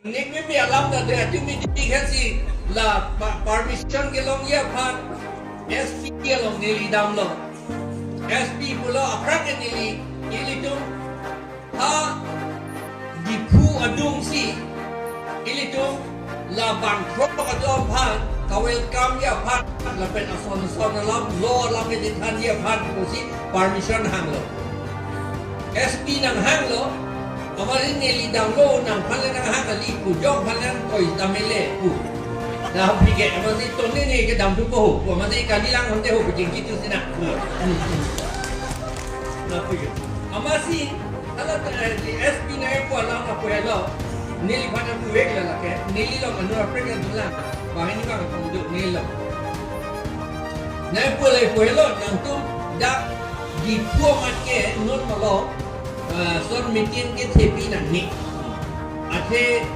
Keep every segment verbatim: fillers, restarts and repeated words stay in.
Ingnek meme alam ta de, atum meeting hesi la pa-, permission kelongji aphan S P along neli damlo. S P pulo aphrang ke neli, ilitum ha Diphu adungsi ilitum la bangthrok atum aphan ka-welcome ji aphan lapen ason ason alam, law alam kethanji aphan pusi permission hanglo. S P nanghanglo, amat neli damlo, nangphan le nanghang kali pu, jongphan le nangtoi tame le pu. Lapen ke amatsi tonne ne kedam thupo ho pu, amatsi kali lang honte ho pu chingki thu sina. Lapen ke amatsi hala ta, eh, S P nangpu alam lapu helo. Neliphan nangpu-ik la lake, neli along anur aphrang ke dolang. Banghini bang ponduk neli along. Nangpu lapu helo, nangtum dak Diphu amat ke non malom, eh, son meeting kethepi nangne. Athe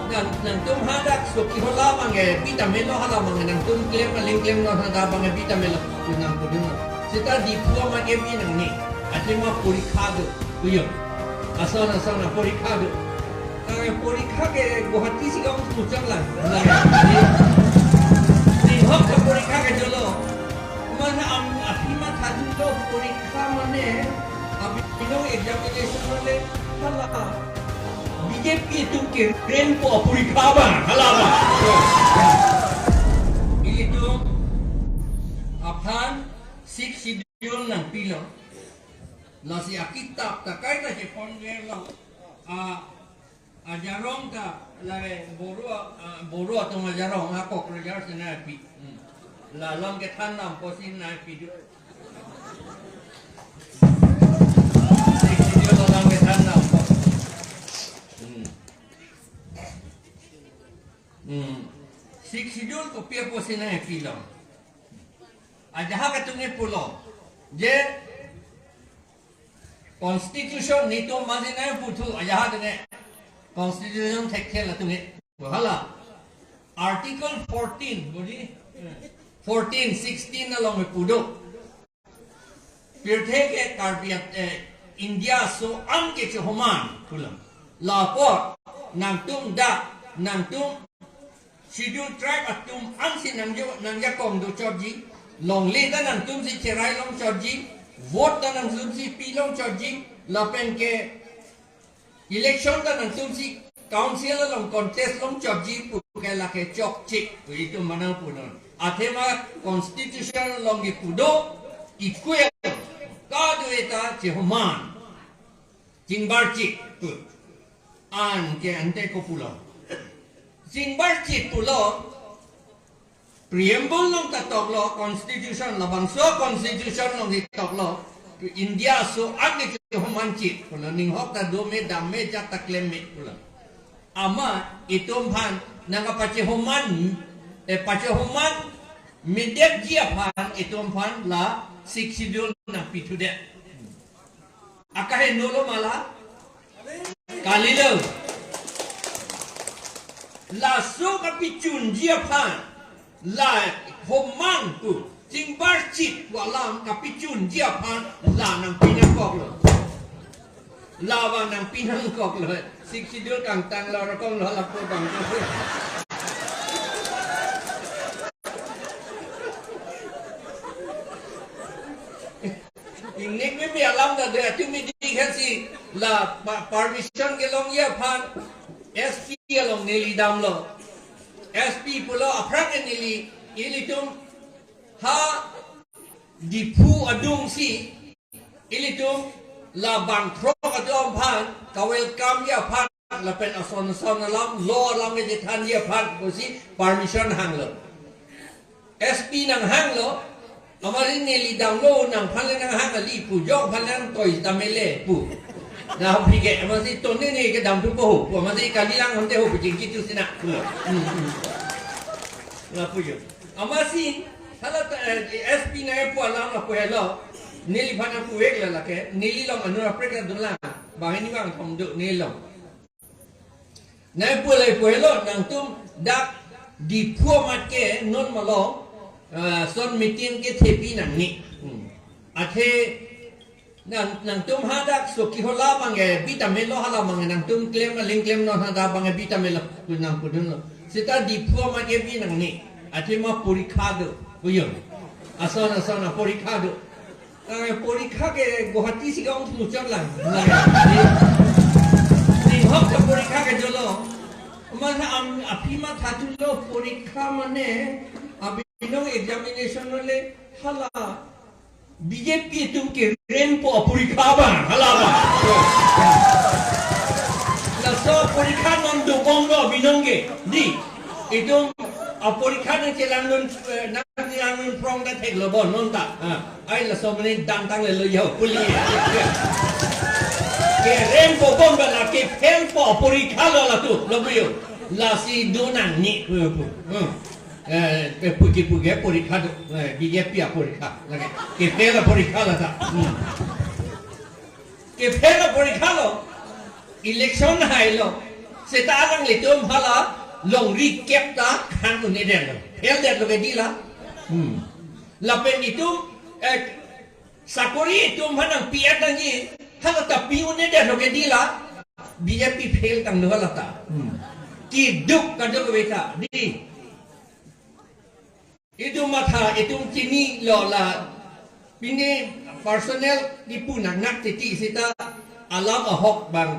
nang, nangtum hadak Chokihola abang ke pi tame lo, hala abang ke nangtum klem aling klem non hadak abang ke pi tame lo, nangpu dun lo. Seta Diphu amat ke pi nangne. Athe ma porikha do, kuyo. Ason ason aporikha do. Nang porikha ke Guwahati si kamu puchang lang. Nang, ni, ni hok ke porikha ke jolo. Mane am, aphi matha dunlo porikha mane, aphi no examination mane, hala B J P atum ke rank po porikha ba, hala ba. Ilitum aphan Sixth Schedule nangpilo. Lasi akitap ta kaita chephonverlo. A, ajarong ta lare Boro, a, Boro atum ajarong, a Cockroach sina pi. Hmm. La alam kethan nampo si nangpi do. Sixth Schedule alam kethan nampo. Hmm. Hmm. Sixth Schedule kopi apotsi nangpilo? Ajahak atum ke pulo je Constitution, netum amatsi nangputhu, ajahak atum ke Constitution thekthe latum ke. Hala Article fourteen, bodi? Fourteen, sixteen along ke pu do. Pirthe ke Karbi at, eh, India aso an ke chehoman pulo. Lapu nangtum dak, nangtum Schedule Tribe atum ansi nangjo, nangjakong dochotji, longle ta nangtumsi cherai longchotji, vote ta nangtumsi pi longchotji, lapen ke election ta nangtumsi council along contest longchotji pu ke lake chokche pu itum manang punon. Athema Constitution along ke pu do, equal, kadokave ta chehoman. Chingbarchit pu. Anke ante ko pulo. Chingbarchit pulo, Preamble along ta toklo, Constitution, labangso Constitution along si toklo, India aso an ke chehomanchit pulo, ninghok ta dome, damme, jat ta klemme pulo. Amat itum aphan nangkapachehoman, eh, pachehoman medetji aphan itum aphan la Sixth Schedule nangpithudet. Akaheno lo ma la? Kalilo. Laso kapichunji aphan, la homan pu, chingbarchit pu alam kapichunji aphan la nangpinangkoklo. La abang nangpinangkoklo. Sixth Schedule kangtanglo, rokong lo lapu abang. Ingnek meme alam ta de, atum meeting hesi la pa-, permission kelongji aphan S P along neli damlo. S P pulo aphrang ke neli, ilitum ha Diphu adungsi ilitum la bangthrok atum aphan ka-welcome ji aphan lapen ason ason alam, law alam kethanji aphan pusi permission hanglo. S P nanghanglo, amat neli damlo, nangphan le nanghang kali pu, jongphan le nangtoi tame le pu. Lapen ke amatsi tonne ne kedam thupo ho pu, amatsi kali lang honte ho pu chingki thu sina pu. Hmm, hmm. Lapu jo. Amatsi hala ta, eh, S P nangpu alam lapu helo. Neliphan nangpu-ik la lake, neli along anur aphrang ke dolang. Banghini bang thom do neli along. Nangpu lapu helo, nangtum dak Diphu amat ke non malom, eh, son meeting kethepi nangne. Hmm. Athe Nang, nangtum hadak Chokihola abang ke bi tame lo, hala abang ke nangtum klem aling klem non hadak abang ke bi tame lo, pu nang pudun lo. Seta Diphu amat ke bi nangne. Athema porikha do. Uyon. Ason ason aporikha do. Eh, porikha ke Guwahati si kong muchot lang. Lang. Ninghok ke porikha ke dolo. Mane am aphi mathathulo porikha mane abinong examination le hala B J P atum kerempo aporikha abang, hala abang. Laso aporikha non dobom lo abinong ke, dei. Itum aporikha nangchelang non, eh, nangchelang non prong ta theklo bon non ta. Ah, ai laso mane dantang le lo yo puli. Kerempo bon ba la ke-failpo aporikha lo latum, lo bu yo. Lasi do nangne pu pu. Hmm. Eh, pe puji puji porikha do, eh, B J P aporikha, lake. Ke-fail aporikha la ta. Hmm. Ke-fail aporikha lo, election hai lo, seta alanglitum hala longri kep ta khang un-edetlo. Fail detlo ke dei la. Hmm. Lapen itum, eh, sakori itum hanang P F nangji, hala ta pi un-edetlo ke dei la. B J P fail tanglo hala ta. Hmm. Keduk kaduk ave ta, dei. Itum matha, itum chinilo la. Pine personal kipu nangnak titi seta alam ahok abang